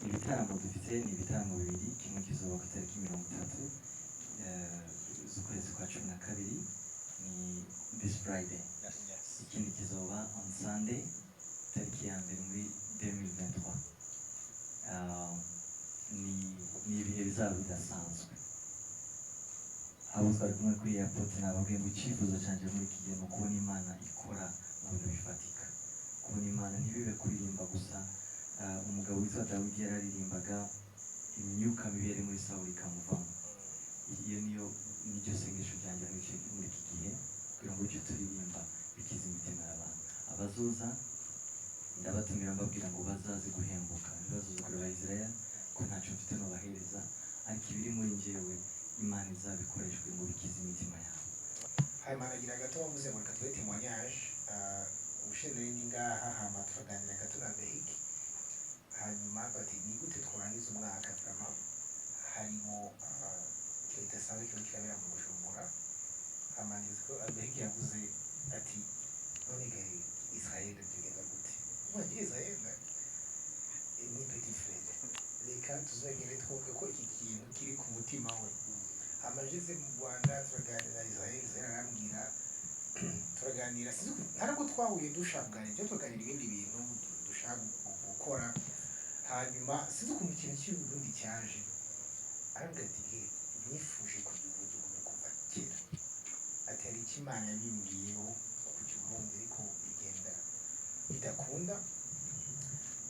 Ibitaramo dufite ni ibitaramo bibiri. Kimwe kizoba ku itariki 30 z'ukwezi kwa 12, ni this Friday. Ikindi kizoba on Sunday, tariki ya 1 muri 2023. Ni ibihe bizaba bidasanzwe. Abo twari kumwe kuri airport nababwiye ngo icyifuzo cyanjye muri iki gihe ni ukubona Imana ikora mu bintu bifatika, kubona Imana ntibibe kuririmba gusa. Umugabo witwa Dawidi yararirimbaga, imyuka mibi yari muri Sawuli ikamuvamo. Iyo niyo niryo sengesho ryanjye muri iki gihe, kugira ngo ibyo turirimba bikize imitima y'abantu. Abazoza ndabatumira, mbabwira ngo bazaze guhembuka, ntibazoze kureba Israel ko ntacyo mfite nubahereza, ariko ibiri muri njyewe Imana izabikoreshwe ngo bikize imitima yabo. Hanyuma nagira gato bavuze ngo reka tube témoignage. Ubushize nari ndi ngaha, hama turaganira gato na Berike, hanyuma bati: "Ni gute twarangiza umwaka vraiment harimo ikintu kidasanzwe kiba kirabera mu Bujumbura?" Hama nizi ko Berike yavuze ati: "None ga Israel bigenda gute?" Mwagira Israel ni petit frère, reka tuzagende twumve ko iki kintu kiri ku mutima we. Hama ngeze mu Rwanda turaganira na Israel, Israel arambwira, turaganira, sinzi ntabwo twahuye dushaka kuganira ibyo, tuganira ibindi bintu dushaka gukora. Hanyuma sinzi ukuntu ikintu cy'Uburundi cyaje, arambwira ati: "Nifuje kujya i Burundi kuva kera." Ati: "Hari icyo Imana yabimbwiyeho kujya i Burundi, ariko bigenda bidakunda."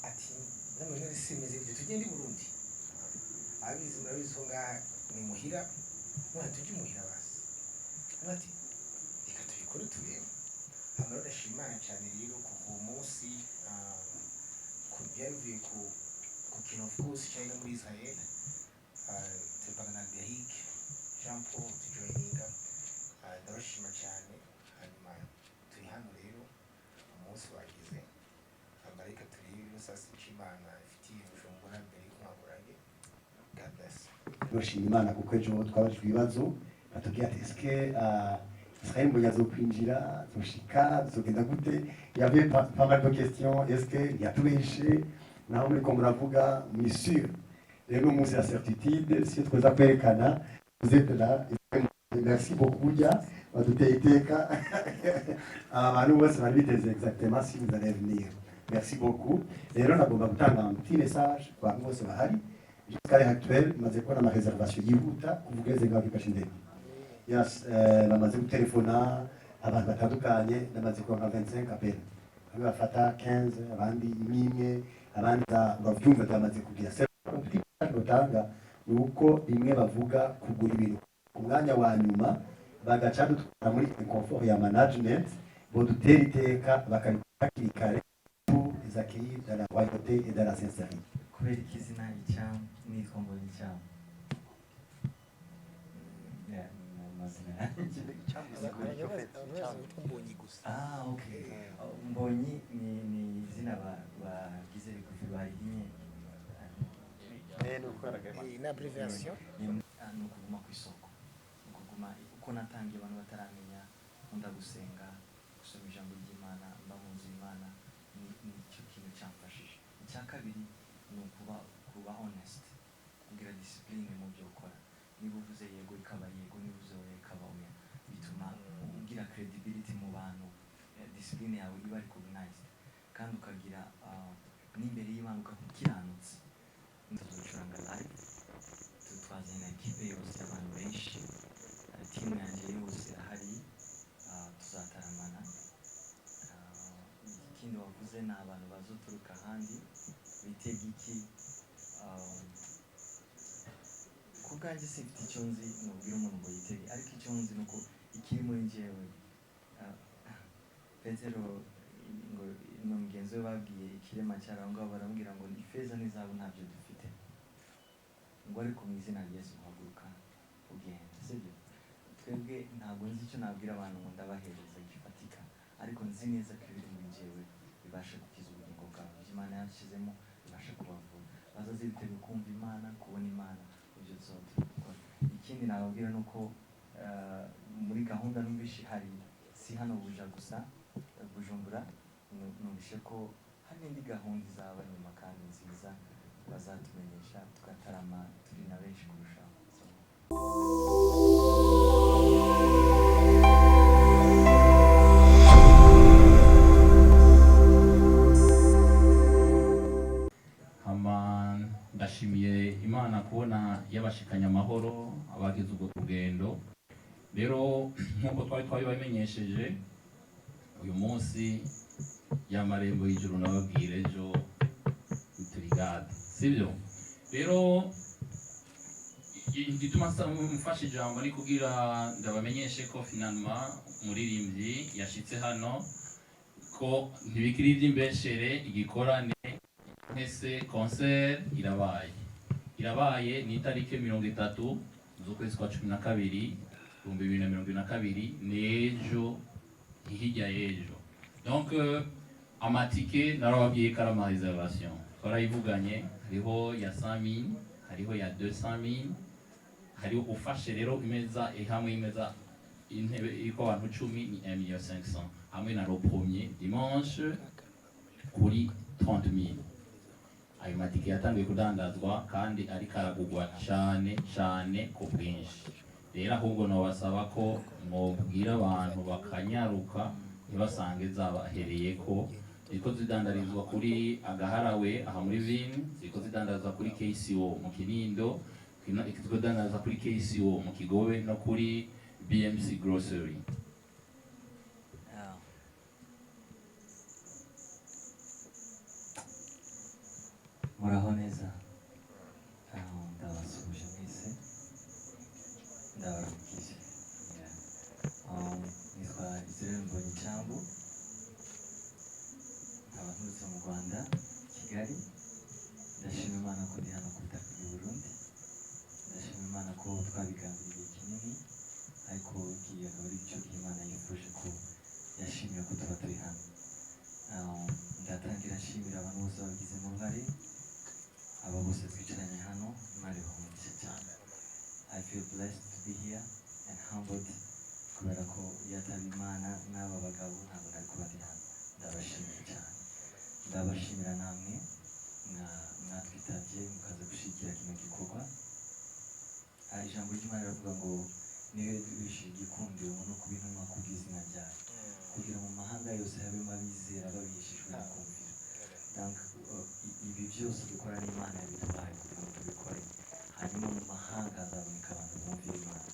Ati: "None none simeze gute, tugende i Burundi?" Abizi murabizi ko ngaha ni muhira, none tujye imuhira basi. Ati: "Reka tubikore turebe." Hama rero ndashima Imana cyane rero kuva uwo munsi, ku byavuye ku kintu of course cyari no muri Israel, tuvugana na Derrick, Jean Paul tujoininga. Ndabashima cyane. Hanyuma turi hano rero, umunsi wagize, hama reka turebe sasa icyo Imana ifitiye Bujumbura mbere y'uko mwaguranye. God bless. Turashima Imana kuko ejo twabajijwe ibibazo, batubwira ati: "Eske Israel Mbonyi azokwinjira, azoshika, bizogenda gute?" Il y avait pas mal de questions. Est-ce que yatubeshe naho muriko muravuga muri sûr? Rero uno munsi la certitude si tweza kwerekana, vous êtes là. Merci beaucoup. Burya baduteye iteka, aba bantu bose bari biteze exactement si vous allez venir. Merci beaucoup. Rero nagomba gutanga un petit message ku bantu bose bahari. Jusqu'à l'heure actuelle, maze kubona ama réservation yihuta kuva ugeze ngaho gifashe indege. Yes, bamaze gutelefona abantu batandukanye, ndamaze kuronka 25 appels. Bamwe bafata 15, abandi imwe imwe, abandi uravyumva byamaze kugira. C'est un petit message notanga, ni uko bimwe bavuga kugura ibintu ku mwanya wa nyuma bagaca dutwara muri inconfort ya management, bodutera iteka bakabikora hakiri kare pour les accueillir dans la royauté et dans la sincérité. Kubera iki izina Icyambu, nitwa Mbonyi Icyambu? Yeah, ni amazina yanjye. Abantu bitwa Mbonyi gusa. Ah, okay. Oh, Mbonyi ni izina bagize rigufi, barihinye. Ni abbreviation. Ni ukuguma ku isoko, ni ukuguma uko natangiye abantu bataramenya. Nkunda gusenga, gusoma ijambo ry'Imana, mba mu nzu y'Imana, ni nicyo kintu cyamfashije. Icya kabiri ni ukuba honest, kugira discipline mu byo ukora. Niba uvuze yego ikaba yego, niba uvuze oya ikaba oya, bituma ugira credibility mu bantu. Discipline yawe iba recognized, kandi ukagira n'imbere y'Imana ukaba ukiranutse. Tuzacuranga live, twazanye na ekipe yose, abantu benshi, team yanjye yose irahari, tuzataramana. Ikindi wavuze ni abantu bazoturuka ahandi bitega iki? Ku bwanjye simfite icyo nzi nubwira umuntu ngo yitege, ariko icyo nzi ni uko ikiri muri njyewe, Petero ngo na mugenzi we babwiye ikirema cyari aho ngaho, baramubwira ngo ifeza n'izahabu ntabyo dufite, ngo ariko mu izina rya Yesu uhaguruka ugenda. Sibyo? Twebwe ntabwo nzi icyo nabwira abantu ngo ndabahereza gifatika, ariko nzi neza ko ibiri muri njyewe bibasha gukiza ubugingo bwawe, ibyo Imana yashyizemo bibasha kubavura. Bazaze biteguye kumva Imana, kubona Imana mu byo tuzaba turi gukora. Ikindi nababwira ni uko muri gahunda numvishe ihari, si hano buja gusa, Bujumbura, numvishe ko hari n'indi gahunda izaba nyuma kandi nziza. Bazatumenyesha tugatarama turi na benshi kurushaho. So, Hama ndashimiye Imana kubona yabashikanye amahoro abagize ubwo rugendo. Rero nk'uko twari twabibamenyesheje, uyu munsi y'amarembo y'ijuru nababwira ejo turigade, sibyo? Rero igituma mfashe ijambo ni kugira ndabamenyeshe ko finalement umuririmbyi yashitse hano, ko ntibikiri iby'imbeshere, igikorane ese concert irabaye, irabaye. Ni itariki 30 z'ukwezi kwa 12 2022, n'ejo hirya y'ejo. Donc amatike narababwiye ko ari ama réservation, twarayivuganye. Hariho ya 100,000, hariho ya 200,000, hariho ufashe rero imeza hamwe, imeza intebe iriko abantu 10 ni 1 million 500, hamwe na le premier dimanche kuri 30,000. Ayo matike yatangiye kudandazwa kandi ariko aragugwa cyane cyane ku bwinshi. Rero ahubwo nobasaba ko mwobwira abantu bakanyaruka, ntibasange zabahereye ko ziriko zidandarizwa kuri Agaharawe aha muri ville, ziriko zidandarizwa kuri KCO mu Kinindo, ziriko zidandarizwa kuri KCO mu Kigobe no kuri BMC Grocery. Yeah. Muraho neza. Ndabasuhuje mwese, ndabaramukije. Yeah. Nitwa Israel Mbonyicyambu, nkaba nturutse mu Rwanda, Kigali. Ndashima Imana ko ndi hano ku butaka bw'i Burundi. Ndashima Imana ko twabigambiriye igihe kinini, ariko iki akaba ari cyo gihe Imana yifuje ko yashimiye ko tuba turi hano. Ndatangira nshimira abantu bose babigizemo uruhare, aba bose twicaranye hano. Imana ibahe umugisha cyane. I feel blessed to be here and humbled, kubera ko iyo ataba Imana n'aba bagabo ntabwo nari kuba ndi hano. Ndabashimiye cyane, ndabashimira namwe mwatwitabye mukaza gushyigikira kino gikorwa. Ijambo ry'Imana riravuga ngo niyo yaduhishije igikundiro no kuba intumwa kubw'izina ryayo, kugira mu mahanga yose habemo abizera babiheshejwe no kumvira. Donc ibi byose dukora n'Imana yabiduhaye kugira ngo tubikore, hanyuma mu mahanga hazaboneka abantu bumvira Imana.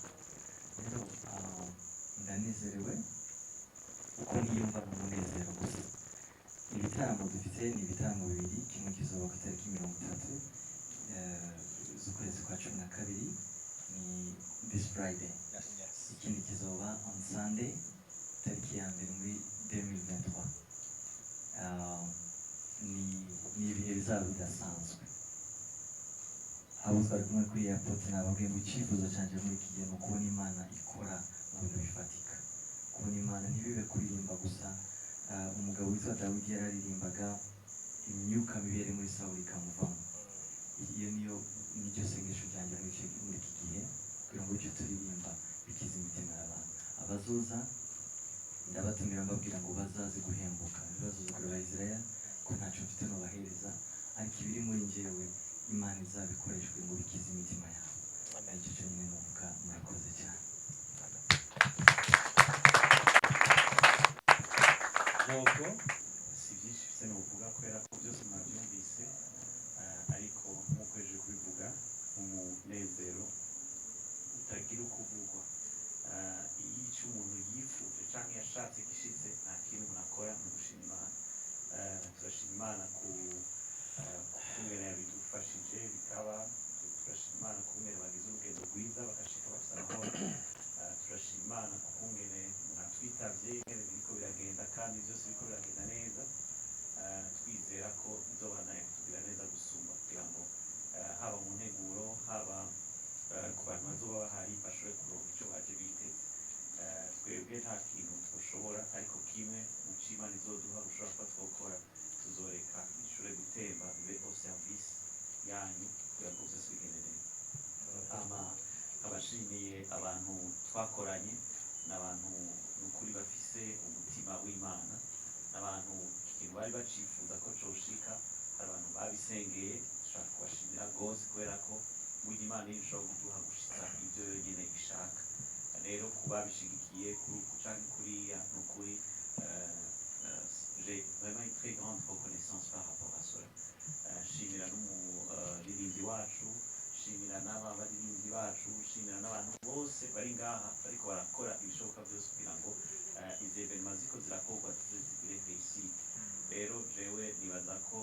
Rero ndanezerewe, uko niyumva ni umunezero gusa. Ibitaramo dufite ni ibitaramo bibiri. Kimwe kizoba ku itariki 30 z'ukwezi kwa 12, ni this Friday. Ikindi kizoba on Sunday, tariki ya mbere muri 2023. Ni ibihe bizaba bidasanzwe. Abo twari kumwe kuri airport nababwiye ngo icyifuzo cyanjye muri iki gihe ni ukubona Imana ikora mu bintu bifatika, kubona Imana ntibibe kuririmba gusa. Umugabo witwa Dawidi yararirimbaga, imyuka mibi yari muri Sawuli ikamuvamo. Iyo niyo niryo sengesho ryanjye muri iki gihe, kugira ngo ibyo turirimba bikize imitima y'abantu. Abazoza ndabatumira mbabwira ngo bazaze guhembuka, ntibazoze kureba Israel ko ntacyo mfite nubahereza, ariko ibiri muri njyewe Imana izabikoreshwe ngo bikize imitima yabo. Aricyo cyonyine nuvuga. Murakoze cyane. Nubwo si byinshi bisa n'ubuvuga kubera ko byose mwabyumvise, ariko nk'uko ejo kubivuga, umunezero utagira uko uvugwa. Iyo icyo umuntu yifuje cyangwa yashatse gishitse, nta kintu umuntu akora ni ugushima Imana. Turashima Imana ku kungene yabidufashije bikaba. Turashima Imana kungene bagize urugendo rwiza bagashika bafite amahoro. Turashima Imana ku kungene mwatwitabye, ingene biriko biragenda kandi byose biriko biragenda neza. Twizera ko bizobandanya kutugira neza gusumba, kugira ngo haba mu nteguro, haba ku bantu bazoba bahari, bashobore kuronka ico baje biteze. Twebwe nta kintu twoshobora, ariko kimwe mu co Imana izoduha gushobora kuba twokora, tuzoreka ishobore gutemba bibe au service yanyu kugira ngo byose bigende neza. Ama abashimiye abantu twakoranye, n'abantu ni ukuri bafise umutima w'Imana, n'abantu ikintu bari bacifuza ko coshika. Hari abantu babisengeye. Dushaka kubashimira rwose kubera ko burya Imana iyo ishobora kuduha gushitsa ibyo yonyine ishaka. Rero kuba bishigikiye kuri uku canke kuriya, ni ukuri j'ai vraiment une très grande reconnaissance par rapport à cela. Nshimira n'umuririmbyi wacu, nshimira n'aba baririmbyi bacu, nshimira n'abantu bose bari ngaha bariko barakora ibishoboka byose kugira ngo izi événements ziko zirakorwa zize zigire réussite. Rero jewe nibaza ko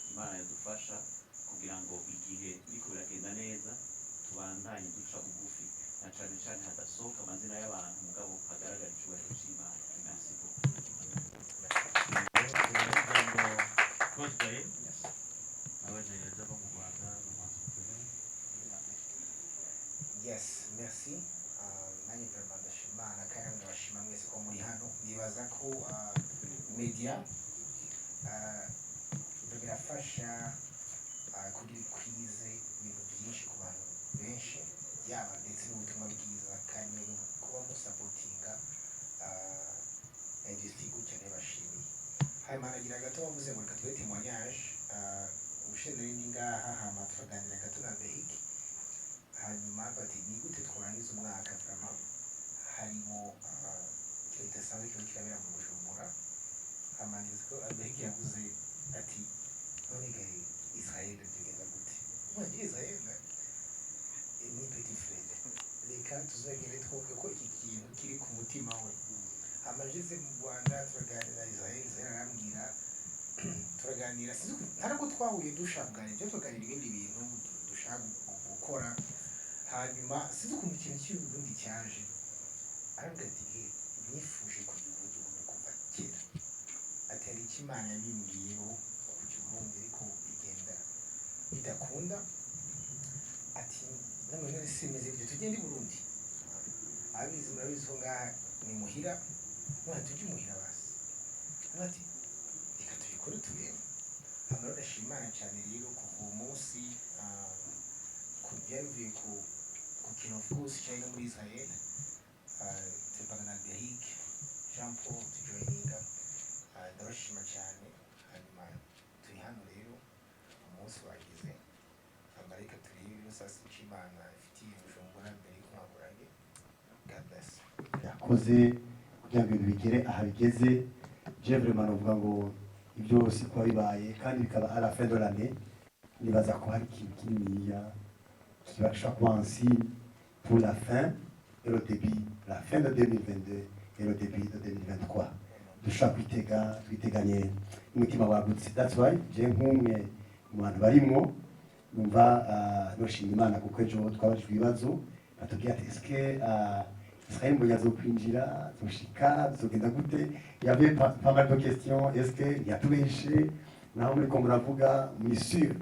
Imana yadufasha kugira ngo igihe biriko biragenda neza tubandanye duca bugufi, na cane cane hadasohoka amazina y'abantu, mugabo hagaragara icubahiro c'Imana. Merci beaucoup. Ijambo Coach Gael abaje yaje ava mu Rwanda, ni umu entrepreneur. Yes, merci. Nanjye vraiment ndashima Imana kandi ndabashima mwese ko muri hano. Nibaza ko media birafasha kugira ikwize ibintu byinshi ku bantu benshi, yaba ndetse n'ubutumwa bwiza, kandi mwebwe kuba musupportinga industry gutya, ndabashimiye. Hanyuma nagira gato bavuze ngo reka tube témoignage. Ubushize nari ndi ngaha, hama turaganira gato na Berike, hanyuma bati ni gute twarangiza umwaka vraiment harimo ikintu kidasanzwe kiriko kirabera mu Bujumbura. Hama ndibuka ko Berike yavuze ati: "None ga Israel bigenda gute?" Mwagira Israel ni petit frère, reka tuzagende twumve ko iki kintu kiri ku mutima we. Hama ngeze mu Rwanda turaganira na Israel, Israel arambwira, turaganira, sinzi nta nubwo twahuye dushaka kuganira ibyo, tuganira ibindi bintu dushaka gukora. Hanyuma sinzi ukuntu ikintu cy'Uburundi cyaje, arambwira ati: "Eh, nifuje kujya i Burundi kuva kera." Ati: "Hari icyo Imana yabimbwiyeho kujya i Burundi, ariko bigenda bidakunda." Ati: "None simeze ibyo, tugende i Burundi." Abizi murabizi ko ngaha ni muhira, none tujye imuhira basi. Ati: "Reka tubikore turebe." Hama rero ndashima Imana cyane rero kuva uwo munsi, ku byari bivuye ku kintu, of course cyari no muri Israel, tupanga na Alberic, Jean Paul tujoininga. Ndabashima cyane. Hanyuma turi hano rero, umunsi wagize, hama reka turebe ino saa sita icyo Imana ifitiye Bujumbura mbere y'uko mwaguranye. God bless. Yakoze kugira ngo ibintu bigere aha bigeze. Je vraiment novuga ngo ibyo si kuba bibaye kandi bikaba à la fin de l'année, nibaza ko hari ikintu kininiya kiba gishobora kuba un signe pour la fin et le début, la fin de 2022 et le début de 2023. Dushobora kwitega, twiteganye n'umutima wagutse. That's why je nk'umwe mu bantu barimwo numva noshima Imana, kuko ejo twabajijwe ibibazo, batubwira ati: "Eske Israel Mbonyi azokwinjira, azoshika, bizogenda gute?" Il y avait pas mal de questions: est-ce que ntiyatubeshe? Naho muriko muravuga muri sûr.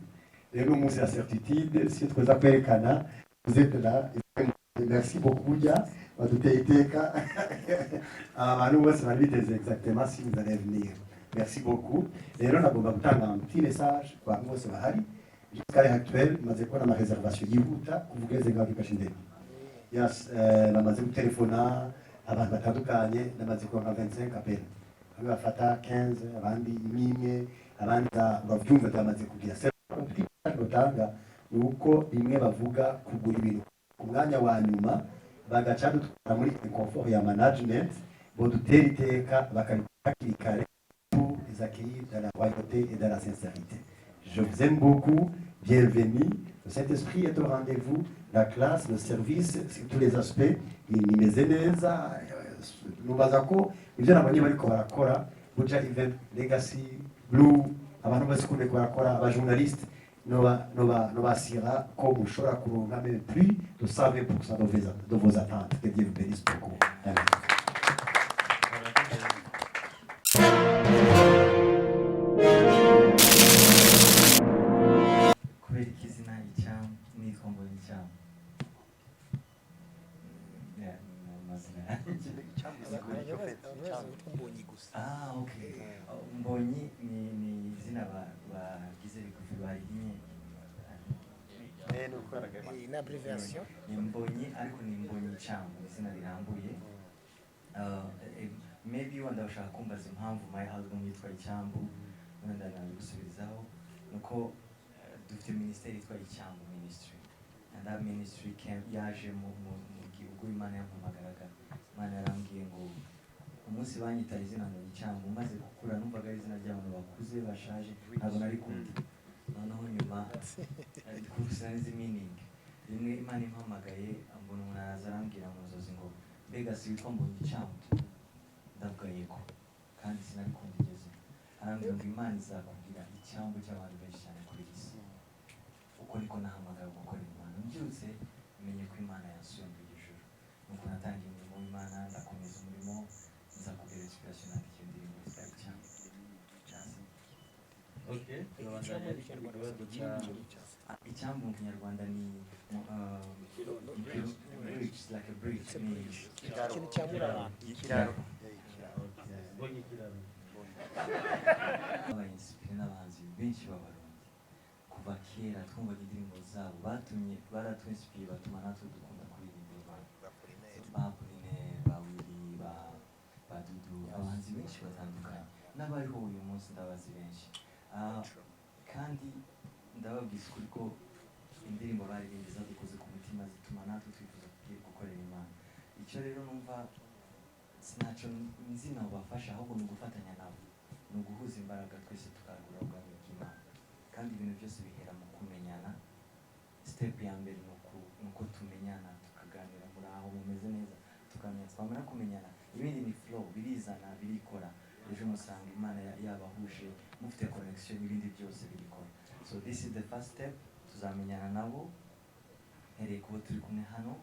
Rero uno munsi ya certitude si tweza kwerekana, vous êtes là, merci beaucoup. Burya baduteye iteka abantu bose bari biteze exactement si vous allez venir. Merci beaucoup. Rero nagomba gutanga un petit message ku bantu bose bahari. Jusqu'à l'heure actuelle, maze kubona ama réservation yihuta kuva ugeze ngaho gifashe indege. Yes, bamaze gutelefona abantu batandukanye, namaze kuronka 25 appels, bamwe bafata 15, abandi imwe imwe, abandi uravyumva byamaze kugira. C'est un petit message notanga, ni uko bimwe bavuga kugura ibintu ku mwanya wa nyuma bagaca dutwara muri inconfort ya management, bodutera iteka bakabikora hakiri kare pour les accueillir dans la royauté et dans la sincérité. Je vous aime beaucoup. Bienvenue. Le Saint-Esprit est au rendez-vous. La classe, le service, sur tous les aspects, nimeze neza. Nubaza ko ibyo nabonye bariko barakora, Buja Event, Legacy, Blue, abantu bose ukuntu bariko barakora, abajournaliste, nobasira ko mushobora kuronka même plus de 120% de vos attentes. Que Dieu vous bénisse beaucoup. Amen. Murakoze. Kubera iki izina Icyambu, nitwa Mbonyi Icyambu? Yeah, ni amazina yanjye. Witwa Mbonyi gusa? Ah, okay. Oh, Mbonyi ni izina bagize rigufi, barihinye. Ni abbreviation. Ni Mbonyi, ariko ni Mbonyi Icyambu, izina rirambuye. Maybe wenda bashaka kumbaza impamvu my album yitwa Icyambu, wenda nabigusubizaho nuko Dufite minisiteri yitwa Icyambu Ministry, and that ministry came, yaje mu gihugu Imana yampamagaraga. Imana yarambwiye ngo umunsi banyita izina ngo Icyambu, maze gukura numvaga ari izina ry'abantu bakuze bashaje, ntabwo nari kumva. Noneho nyuma sinari nzi meaning. Rimwe Imana impamagaye, mbona umuntu araza arambwira mu nzozi ngo: "Mbega si witwa Mbonye Icyambu?" Ndavuga yego, kandi sinari kumva igeze. Arambwira ngo Imana izakubwira icyambu cy'abantu benshi cyane kuri iyi si. Uko niko nahamagawe gukorera Imana. Mbyutse menye ko Imana yansuye muri iryo joro, nuko natangiye umurimo w'Imana, ndakomeza umurimo, nza kugira inspiration, nandika iyo ndirimbo yitwa Icyambu. Merci. Okay, turabandanya n'ikibazo cya Icyambu mu Kinyarwanda ni bridge, like a bridge means Ikintu cyambura abantu. Ikiraro. Mbonye ikiraro. Babaye inspiré n'abahanzi benshi b'Abarundi. Kuva kera twumvaga indirimbo zabo, batumye baratwinspire, batuma natwe dukunda kuririmba Imana, ba Apollinaire, ba Willy, ba Dudu, abahanzi benshi batandukanye n'abariho uyu munsi ndabazi benshi. Kandi ndababwiza ukuri ko indirimbo baririmbye zadukoze ku mutima, zituma natwe twifuza gukorera Imana. Icyo rero numva sinacyo nzi nabafasha, ahubwo ni ugufatanya nabo, ni uguhuza imbaraga twese tukagura ubwami bw'Imana. Kandi ibintu byose bihera mu kumenyana. Step ya mbere ni uko tumenyana, tukaganira: "Muri aho, mumeze neza?" Tukamenya, twamara kumenyana ibindi ni flow, birizana, birikora. Ejo musanga Imana yabahuje, mufite connection, n'ibindi byose birikora. So this is the first step. Tuzamenyana nabo, mpereye kubo turi kumwe hano,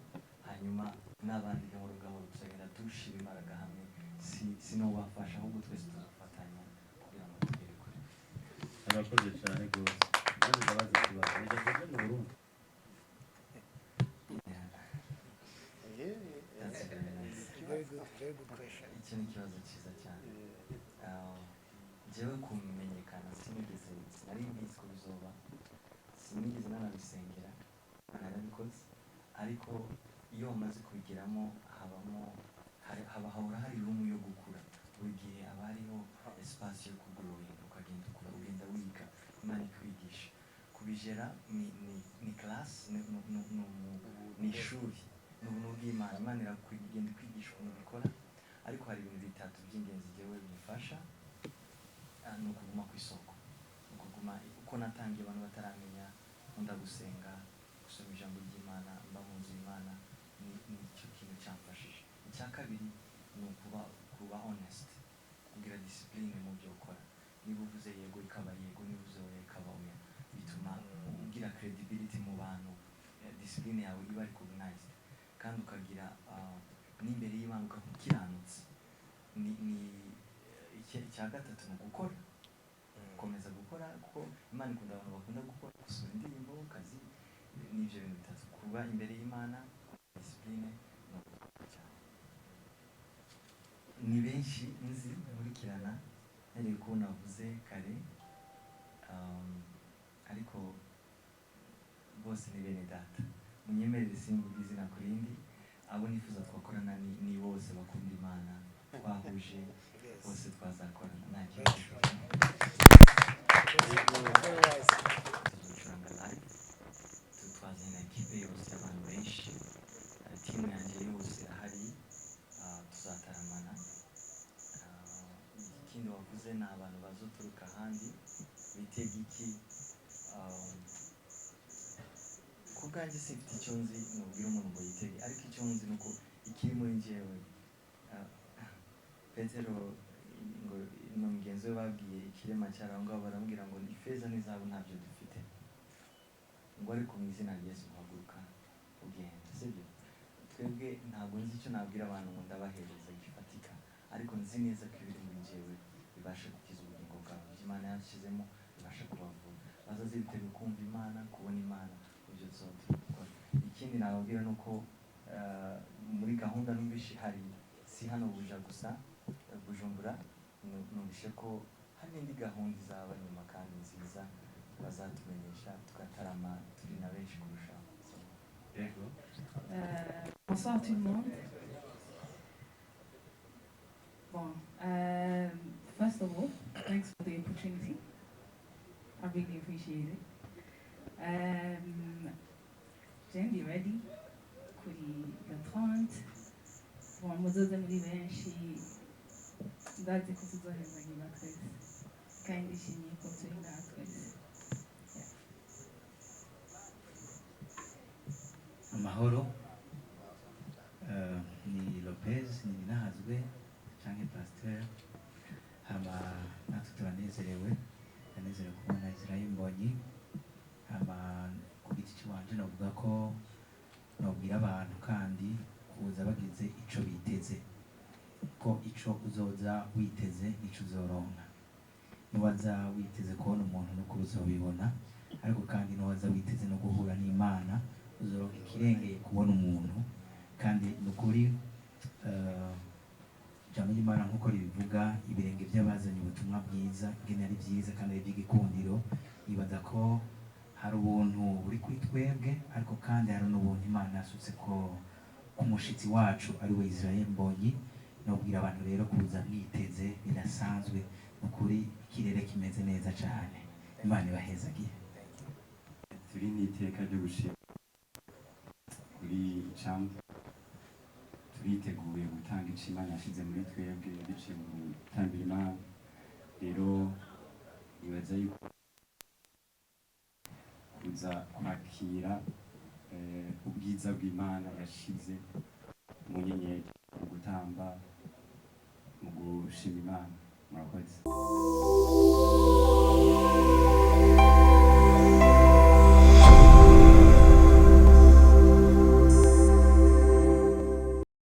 hanyuma n'abandi gahoro gahoro tuzagenda dushyira imbaraga hamwe. Si sinubafasha, ahubwo twese tuzafatanya kugira ngo tugere kure. Arakoze cyane rwose. Maze ndabaza ikibazo: nijya kuja mu Burundi? Yeah. That's very nice. Very good, very good question. Icyo ni ikibazo cyiza cyane. Njyewe kumenyekana sinigeze, sinari mbizi ko bizoba, sinigeze nanabisengera, narabikoze. Ariko iyo wamaze kubigeramo, habamo haba hahora hari room yo gukura. Buri gihe haba hariho espace yo kugrowing, ukagenda ukura, ugenda wiga, Imana ikwigisha kubijera. Ni class, ni ishuri, ni ubuntu bw'Imana. Imana irakugenda ikwigisha ukuntu bikora. Ariko hari ibintu bitatu by'ingenzi jyewe bimfasha. Ni ukuguma ku isoko, ni ukuguma uko natangiye abantu bataramenya. Nkunda gusenga, gusoma ijambo ry'Imana, mba mu nzu y'Imana. Ni icyo kintu cyamfashije. Icya kabiri ni ukuba honest, kugira discipline mu byo ukora. Niba uvuze yego ikaba yego, niba uvuze oya ikaba oya, bituma ugira credibility mu bantu. Discipline yawe iba recognized, kandi ukagira n'imbere y'Imana ukaba ukiranutse. Ni icya gatatu ni ugukora, gukomeza gukora, kuko Imana ikunda abantu bakunda gukora, gusohora indirimbo, kazi. N'ibyo bintu bitatu: kuba imbere y'Imana, discipline no gukora cyane. Ni benshi nzi nkurikirana, mpereye ko navuze kare, ariko bose ni bene data. Munyemerere simvuga izina ku rindi. Abo nifuza twakorana ni bose bakunda Imana, twahuje bose twazakorana nta kibazo. Very wise. Tuzacuranga live, twazanye na ekipe yose, abantu benshi, team yanjye yose ahari, tuzataramana. Ikindi wavuze ni abantu bazoturuka ahandi bitega iki? Ku bwanjye simfite icyo nzi nubwira umuntu ngo yitege, ariko icyo nzi ni uko ikiri muri njyewe, Petero ngo na mugenzi we babwiye ikirema cyari aho ngaho, baramubwira ngo ifeza n'izahabu ntabyo dufite, ngo ariko mu izina rya Yesu guhaguruka ugenda. Sibyo? Twebwe ntabwo nzi icyo nabwira abantu ngo ndabahereza gifatika, ariko nzi neza ko ibiri muri njyewe bibasha gukiza ubugingo bwawe. Ibyo Imana yanshyizemo bibasha kubavura. Bazaze biteguye kumva Imana, kubona Imana mu byo tuzaba turi gukora. Ikindi nababwira ni uko muri gahunda numvishe hari, si hano Buja gusa, Bujumbura, numvishe ko hari n'indi gahunda izaba nyuma kandi nziza, bazatumenyesha tugatarama turi na benshi kurushaho. So, Yego. Bonsoir tout le monde. Bon, first of all, thanks for the opportunity. I really appreciate it. Muzoze muri benshi, ndazi ko tuzohezagirwa twese, kandi ndishimiye ko turi ngaha twese. Amahoro. Ni Lopez, ni Ninahazwe canke pasteur. Hama natwe turanezerewe, ndanezerewe kubona Israel Mbonyi. Hama ku giti ciwanje novuga ko nobwira abantu kandi kuza bagize ico biteze, ko ico uzoza witeze nico uzoronka. Niwaza witeze kubona umuntu nuko uzobibona, ariko kandi niwaza witeze no guhura n'Imana uzoronka ikirengeye kubona umuntu. Kandi ni ukuri, ijambo ry'Imana nk'uko ribivuga, ibirenge by'abazanye ubutumwa bwiza ingene ari byiza kandi ari iby'igikundiro. Nibaza ko hari ubuntu buri kuri twebwe, ariko kandi hari n'ubuntu Imana yasutse ko ku mushitsi wacu ari we Israel Mbonyi. Nobwira abantu rero kuza mwiteze bidasanzwe. Ni ukuri ikirere kimeze neza cyane, Imana ibahezagiye. Turi n'iteka ryo gushima kuri icambu, turiteguye gutanga ico Imana yashize muri twebwe biciye mu gutambira Imana. Rero nibaza yuko kuza kwakira ubwiza bw'Imana yashize mu nyenyeri, mu gutamba, mu gushima Imana. Murakoze.